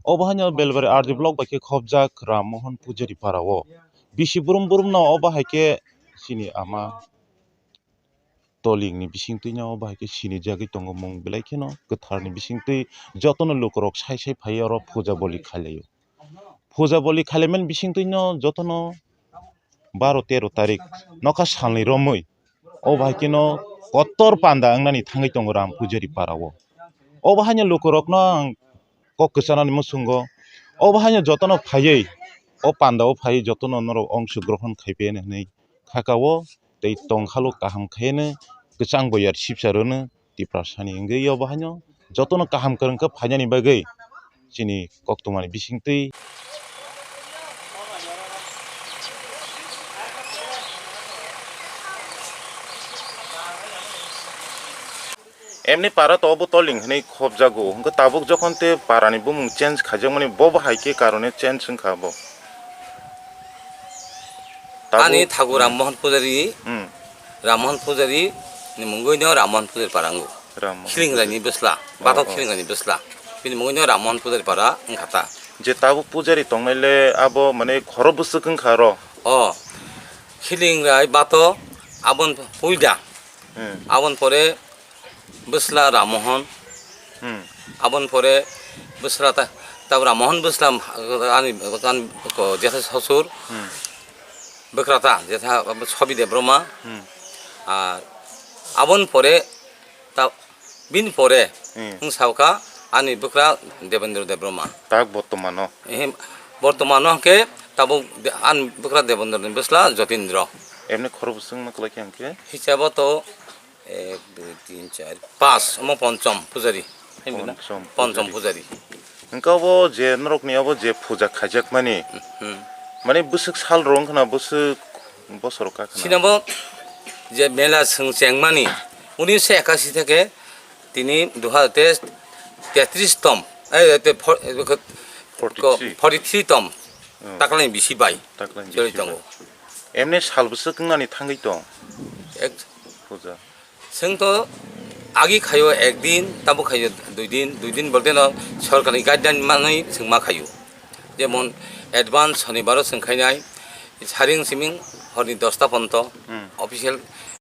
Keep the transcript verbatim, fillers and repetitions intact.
Obo haino Belbari R D block bai khe khobjak Ram Mohan Pujari para o. Bisi brum brum no obo hai khe chini ama Toling ni bisingtwi no obo hai khe sinijagwi tongo mung belai kheno kwthar ni bisingtwi jotono lukurok sai sai phai oro puja boli khailai o. Puja boli khailaimani bisingtwi no jotono baro tero tarik nokha salni romwi obo hai kheno kotor panda wngnani thangwi tongo Ram Pujari para o. Obo haino lukurokno ang kok kwchanani muchungo obo haino jotono phaiwi o panda o phaiwi jotono norok ongso grohon khai phaiyani hwnwi khaka o tei tongkhalo kaham khaiyano kwchang boyar sipsa rwno Tiprasani wngwi obo haino jotono kaham kwrwng khe phainani bagwi chini koktwmani bisingtwi. Emni para to obo Toling hinwi khobjago, hwnkhe tabuk jokhon te parani bumung change khaijakmani, bo bo hai khe karone change wngkha bo. Tabuk Ani thago Ram Mohan Pujari, Hmm. Ram Mohan Pujari ni mungwi no Ram Mohan Pujari para wngo. Ram Mohan Khilingrani Pujari. Bwsla, Oh, bathok oh. Khilingrani bwsla. Bini mungwi no Ram Mohan Pujari para wngkha ta. Je tabuk pujari tongnai le abo mane khoro bwswk wngkha ro? Oh, Khilingrai bathok aboni puida. Hmm. Aboni pore bwsla Ram Mohan. Hmm. Aboni pore bwsla ta, ta Ram Mohan bwsla ani, ani ko jetha sosur. Hmm. Bwkra ta jetha Sobi Debbarma. Hmm. Ar aboni pore ta bini pore Hmm. wng sao kha ani bwkra Debendra Debbarma. Tak bortomano. Ehe, bortomano hwnkhe tabuk de-, ani bwkra Debendra ni bwsla Jotindra. Emni khoro bwswk ma kwlai khe hwnkhe? Hisabo to ek, dui, tin, char, panch, omo ponchom pujari. Ponchom Ponchom pujari. pujari. Hwnkhe obo je norokni obo je puja khaijakmani, Hmm. mane bwswk sal rw wngkhana, bwswk bosor wngkha khana? Sinabo je mela swng chengmani, unisho ekashi theke tini duha te tetris tom, eh, te for-, eh, ko-, Forty three. forty three tom, Hmm. taklai bisi bai Taklai choli bisi tongo. bai. Emni sal bwswk wngnani thangwi tong? Ek- Puja. Chwng to agi khaio ek din, tabo khaio dui din, dui din bolte no sorkarni guideline manwi chwng ma khaio. Jemon advance sonibaro chwng khainai, saring siming horni dosta ponto Hmm. official